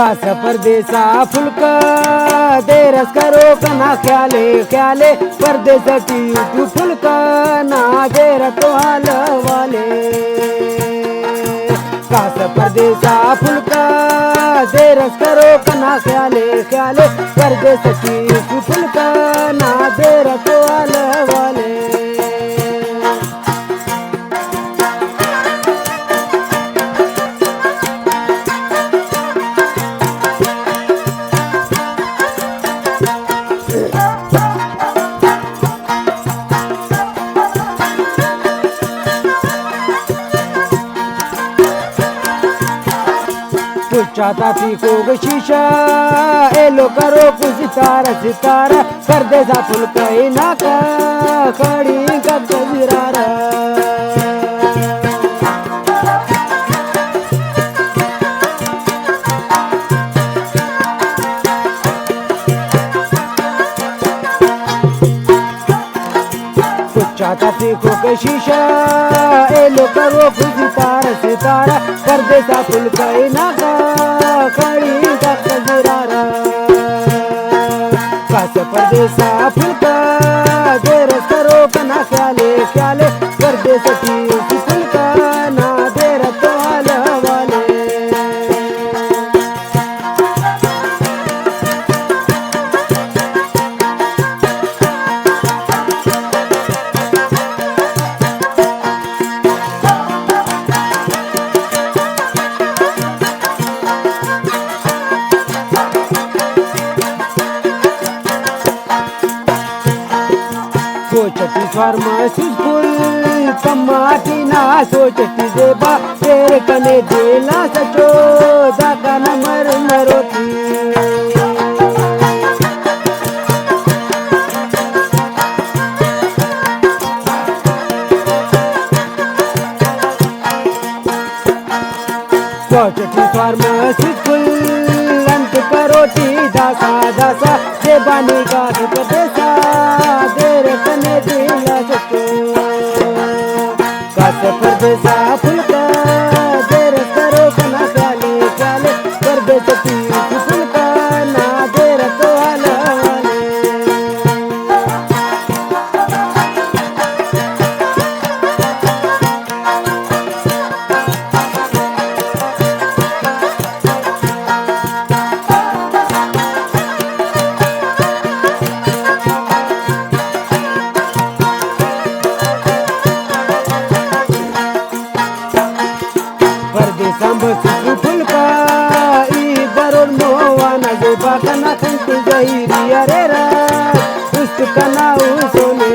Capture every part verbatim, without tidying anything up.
کاسہ پردیسا پھلکا دیر اس کرو کنا خیالے خیالے، پردیس ٹی تو پھلکا نا دیر تو حال حوالے۔ کاسہ پردیسا پھلکا دیر اس کرو کنا خیالے خیالے، پردیس ٹی تو پھلکا نا دیر تو حال حوالے۔ پچا تا ٹی کوگ شیشہ، ایلو کروک ستارہ ستارہ، پردیسا پھلکا ہناکا کھڑی کک زرارہ۔ پچا تا ٹی کوگ شیشہ، ایلو کروک ستارہ ستارہ، پردیسا پھلکا ہناکا کھڑی کک زرارہ۔ کاسہ پردیسا پھلکا دیر اس کرو کنا خیالے خیالے، پردیس ٹی پھلکا نا دیر تو حال حوالے۔ سوچ ٹی سوار مسوس کل، کما ٹی نا سوچ ٹی زیبا، تیرے کنے دلا سچو، داکان مر مروتی۔ سوچ ٹی سوار مسوس کل، انت کروٹی داسا داسا، زیبانی گاس پردیسا، دیر کنے دلا سچو۔ کاسہ پردیسا پھلکا، دیر کرو کنا خیالے خیالے، پردیس ٹی پھلکا نا دیر تو حال حوالے۔ پردیسان بس پھلکا، ای برور موانا زیبا کنا خنک زہیری اریرہ، است کنا او سونے۔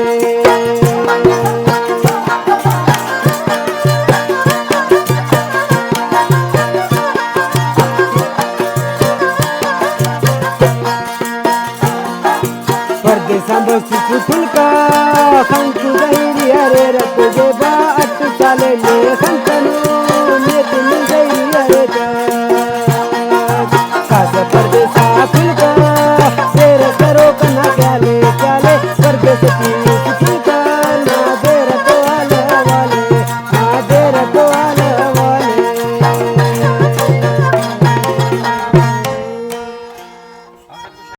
پردیسان بس پھلکا، خنک زہیری اریرہ، تو زیبا اٹ سالے نے خنک